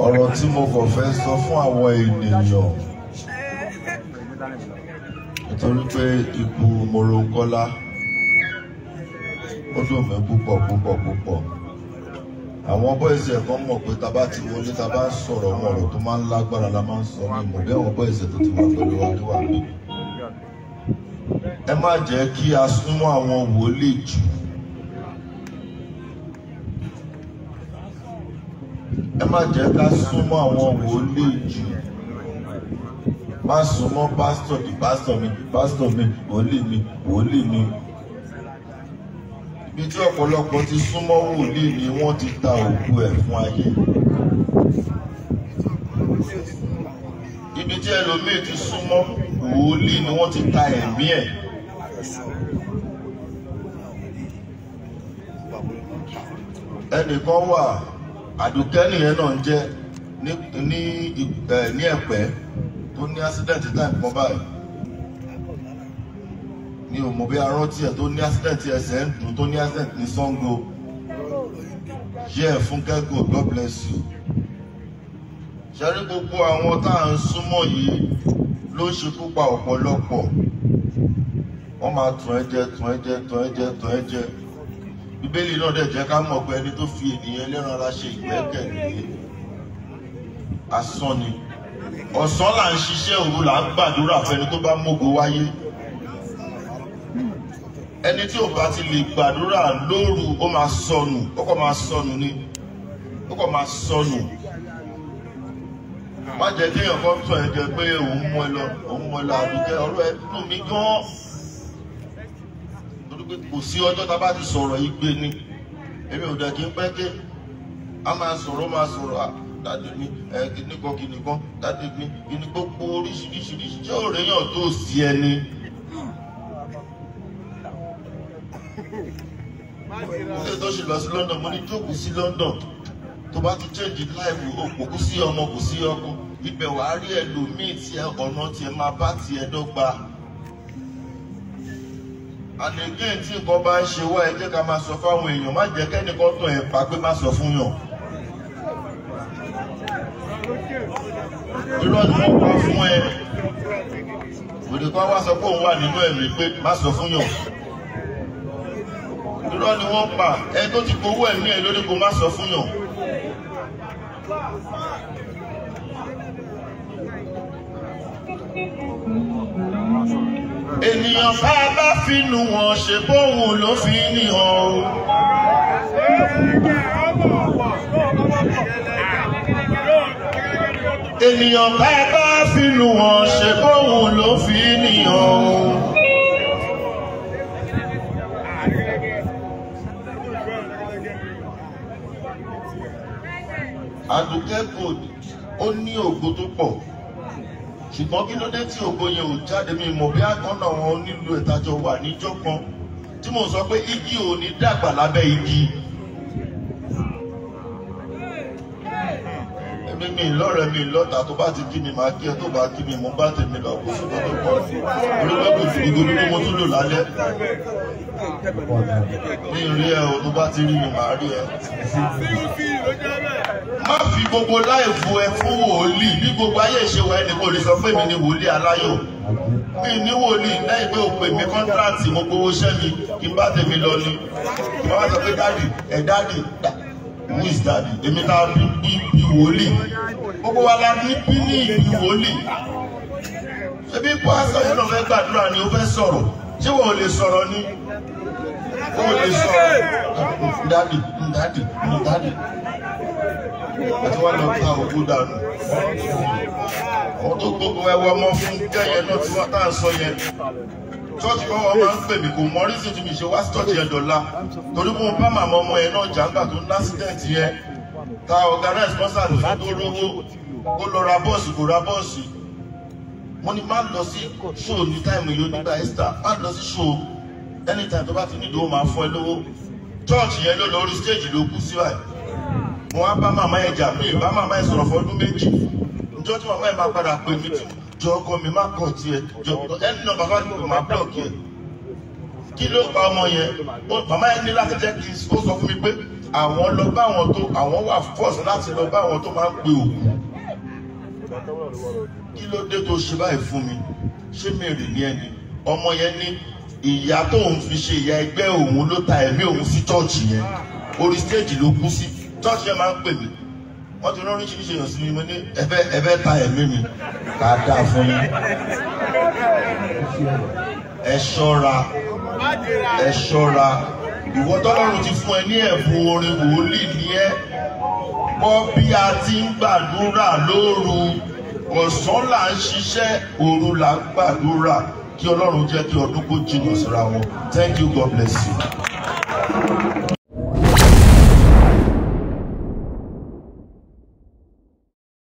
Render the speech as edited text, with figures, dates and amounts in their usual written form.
Ọ̀rọ̀ tí mo kàn fẹ́ sọ fún àwọn ènìyàn, nítorí pé ikú Morounkola ó dùn mí púpọ̀ púpọ̀ púpọ̀. Àwọn boys ẹ̀ kan mọ̀ pé tá bá ti wọlé tá bá ń sọ̀rọ̀ wọn, ọ̀rọ̀ tó máa ń lágbára la máa ń sọ ní ìmọ̀ bí àwọn boys ẹ̀ tó ti wà pẹ̀lú wa ní wà mí. Ẹ má jẹ́ kí a súnmọ́ àwọn wòlíì jù. Ẹ má jẹ́ ká súnmọ́ àwọn wòlíì jù. Má súnmọ́ pásítọ̀ di pásítọ̀ mi, pásítọ̀ mi, wòlíì mi, wòlíì mi. Ibi tí ọ̀pọ̀lọpọ̀ ti súnmọ́ wòlíì ni wọ́n ti ta òkú ẹ̀ fún ayé. Ibi tí ẹlòmíì ti súnmọ́ wòlíì ni wọ́n ti ta ẹ̀mí ẹ̀. Ẹnìkan wà, Àdùkẹ́ nìyẹn náà ń jẹ́ ní Ẹ̀pẹ́ tó ní accident time kan báyìí. Ní o mọ̀ bí arántí ẹ̀ tó ní accident ẹsẹ̀ ń dùn, tó ní accident ní Sango. Yeah, Fúnkẹ́ Gold, God bless you. Ṣé rí gbogbo àwọn tá à ń súnmọ́ yìí ló ń ṣekú pa ọ̀pọ̀lọpọ̀. Wọ́n máa tàn ẹ́ jẹ, tàn ẹ́ jẹ, tàn ẹ́ jẹ, tàn ẹ́ jẹ. Bíbélì náà dẹ̀ jẹ́ ká mọ̀ pé ẹni tó fi ènìyàn ẹlẹ́ran ara ṣe ìgbẹ́kẹ̀lé asán ni. Ọ̀sán là ń ṣiṣẹ́, òru là ń gbàdúrà fẹ́ni tó bá mógo wáyé. Ẹni tí ò bá ti lè gbàdúrà lóru, ó máa sọnù, ó kàn máa sọnù ni, ó kàn máa sọnù. Má jẹ́ kéèyàn kan tàn ẹ́ jẹ pé òun mú ẹ lọ, òun mú ẹ lọ. Àdùkẹ́, ọ̀rọ̀ ẹ dùn mí gan-an. Torí pé kò sí ọjọ́ tá a bá ti sọ̀rọ̀ yìí gbé ni. Èmi ò dẹ̀ kí n pẹ́ ké. A máa sọ̀rọ̀, máa sọ̀rọ̀, dáàdì mi, ẹ kìnnìkan kìnnìkan, dáàdì mi, kìnnì gbogbo oríṣiríṣiríṣi. Ṣé òrèèyàn tó sí ẹni? Ilé tó ṣe lọ sí London, mo ní jókòó sí London. Tó bá ti change life, o kò sí ọmọ, kò sí ọkọ. Ibẹ̀ wàá rí ẹlòmíì tí ọ̀nà tiẹ̀ máa bá tiẹ̀ dọ́gba. And again, tí nǹkan bá ń ṣe wá, ẹ jẹ́ ká máa sọ fáwọn èèyàn. Má jẹ́ kẹ́nìkan tàn ẹ̀ pa pé má sọ fún yàn. Irọ́ ni wọ́n pa fún ẹ. Òde kan wá sọ pé òun wà nínú ẹ̀mí pé má sọ fún yàn. Irọ́ ni wọ́n pa. Ẹ tó ti gbowó ẹ̀mí ẹ lórí kó má sọ fún yàn. Ènìyàn bá bá finú wọn ṣe bóun ló fi níhàn o. Ènìyàn bá bá finú wọn ṣe bóun ló fi níhàn o. Àdùkẹ́ Gold ó ní ògo tó pọ̀, ṣùgbọ́n kí ló dé tí ògo yẹn ò jáde? Mi mọ̀ bí àkànnà wọn nílùú ìtajọ wà níjọ́ kan tí mò ń sọ pé igi ò ní dàgbà lábẹ́ igi. Èmi mi lọ́rẹ̀ẹ́ mi lọ́ta, tó bá ti kí mi máa kí ẹ, tó bá kí mi mo bá tèmi lọ, kó sí tó pọ̀. Orí pé ìgò dúdú mo tún lò lálẹ́. Mi rí ẹ o, tó bá ti rí mi máa rí ẹ. Má fi gbogbo láìfo ẹ fún wòlíì. Bí gbogbo ayé ṣe wà, ẹnì kò lè sọ pé mi ni wòlíì aláyọ̀. Mi ní wòlíì lẹ́yìn pé o pè mí kọ́ńtíráàtì, mo gbowó iṣẹ́ mi kí n bá tèmi lọ ni. Kí wọ́n sọ pé dáàdì ẹ̀ dáàdì, who is daddy? Èmi tá a bí bí wòlíì. Gbogbo wa la ní bí ní ìbí wòlíì. Ṣebí pásítọ̀ yẹn náà fẹ́ gbàdúrà ni, ó fẹ́ sọ̀rọ̀. Ṣé wọ́n ò lè sọ̀rọ̀ ni? Ó lè sọ̀rọ̀. Dáàdì, dáàdì, dáàdì. Àti wọ́n lọ ta òkú dànù. Àwọn tó gbogbo ẹwọ ọmọ fún kẹ́yẹ náà tí wọ́n tá à ń sọ yẹn. Chọ́ọ̀chì kan wọ́n máa ń pè mí, kò mọ oríṣi tí mi ṣe wá sí chọ́ọ̀chì yẹn dọ̀la. Torí mo bá màmá ọmọ yẹn náà jàǹgbà tó ní accident yẹn. Ta organize concert fún tó rówó. Kó lọ ra bọ́ọ̀sì, kò ra bọ́ọ̀sì. Mo ní má lọ sí show ní táìmù yìí nígbà Easter. Má lọ sí show anytime tó bá ti nílò ó máa fún ẹ lówó. Chọ́ọ̀chì yẹn ló lọ orí stage ló kú sí báyìí. Mo wá bá màmá ẹ̀ jà, mi bá màmá ẹ̀ sọ̀rọ̀ fọdún méjì. Ǹjọ́ tí màmá ẹ̀ máa padà pè mí tí jọ ọkọ mi má kọ̀ tiẹ̀, jọ ẹni náà bàbá mi máa blọ̀kì ẹ̀. Kí ló pa ọmọ yẹn? Màmá yẹn ní láti jẹ́ kí ó sọ fún mi pé àwọn lọ bá àwọn tó àwọn wà force láti lọ bá àwọn tó máa ń pe òkú. Kí ló dé tó ṣe báyìí fún mi? Ṣé Mary ní ẹni? Ọmọ yẹn ní ìyá tóun fi ṣe ìyá ẹgbẹ́ òun ló ta ẹ̀mí òun sí chọ́ọ̀chì yẹn. Orí stéèjì ló kú sí. Chọ́ọ̀chì yẹn máa ń pè mí. Wọ́n ti rán oríṣiríṣi èèyàn sí mi, mo ní ẹ fẹ́ ta ẹ̀mí mi. Kà á dáa fún yín. Ẹ ṣọ́ra, ẹ ṣọ́ra. Ìwọ tọ́lọ́run ti fún ẹ ní ẹ̀bùn orin wòlíì ní ẹ. Gbọ́ bí a ti ń gbàdúrà lóru. Ọ̀sán là ń ṣiṣẹ́, òru là ń gbàdúrà. Kí Ọlọ́run jẹ́ kí ọdún kó jìnnà síra wọn. Thank you, God bless you.